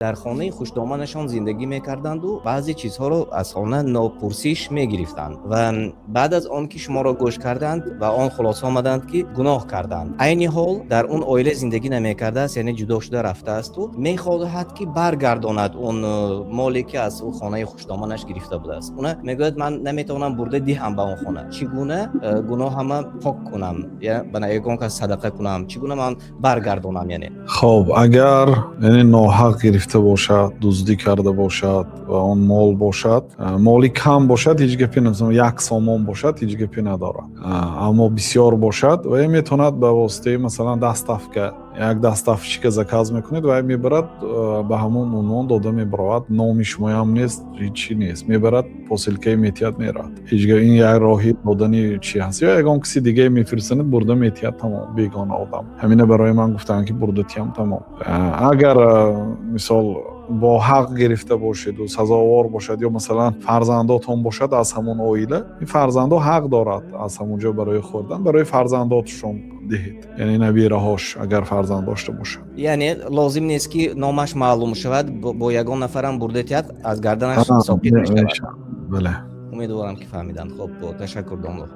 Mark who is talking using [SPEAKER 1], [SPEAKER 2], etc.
[SPEAKER 1] Дар хонаи хушдоманашон зиндагӣ мекарданду баъзе чизҳоро аз хона нопурсиш мегирифтанд ва баъд аз он ки шуморо гӯш карданд, ба он хулоса омаданд, ки гуноҳ карданд. Айни ҳол дар он оила зиндагӣ намекардааст, яъне ҷудо шуда рафтаасту мехоҳад, ки баргардонад он моле, ки аз ӯ хонаи хушдоманаш гирифта будааст. Уна мегӯяд: «Ман наметавонам бурда диҳам ба он хона. Чӣ гуна гуноҳама пок кунам, ба ягон кас садақа кунам? Чӣ гуна ман баргардонам?» Яъне
[SPEAKER 2] Хоб, агар, яъне, ноҳақ гирифта бошад, дуздӣ карда бошад ва он мол бошад, моли кам бошад, ҳеҷ гапе, 1 сомон бошад, ҳеҷ гапе надорад. Аммо бисёр бошад, ва метавонад ба воситаи, масалан, доставка, як доставщика заказ мекунед ва мебарад, ба ҳамон унвон дода мебаровад. Номи шумоям нест, ҳечи нест, мебарад, посылкаи метиҳад, меравад. Ҳеҷ ин як роҳи додани чи ҳаст. Ё ягон каси дигае мефирсанед, бурда метиҳад, тамом. Бегона одам ҳамина барои ман гуфтанд, ки бурда тиҳам, тамом. Агар, мисол, бо ҳақ гирифта бошеду сазовор бошад ё, масалан, фарзандотон бошад аз ҳамон оила, ин фарзандо ҳақ дорад аз ҳамон ҷо барои хӯрдан, барои фарзандотшон диҳед, яъне набираҳош, агар фарзанд дошта бошад.
[SPEAKER 1] Яъне лозим нест, ки номаш маълум шавад, бо ягон нафарам бурда тиҳад, аз гарданаш соқит мешавад.
[SPEAKER 2] Бале.
[SPEAKER 1] Умедворам, ки фаҳмиданд. Хоб, ташаккур, домло.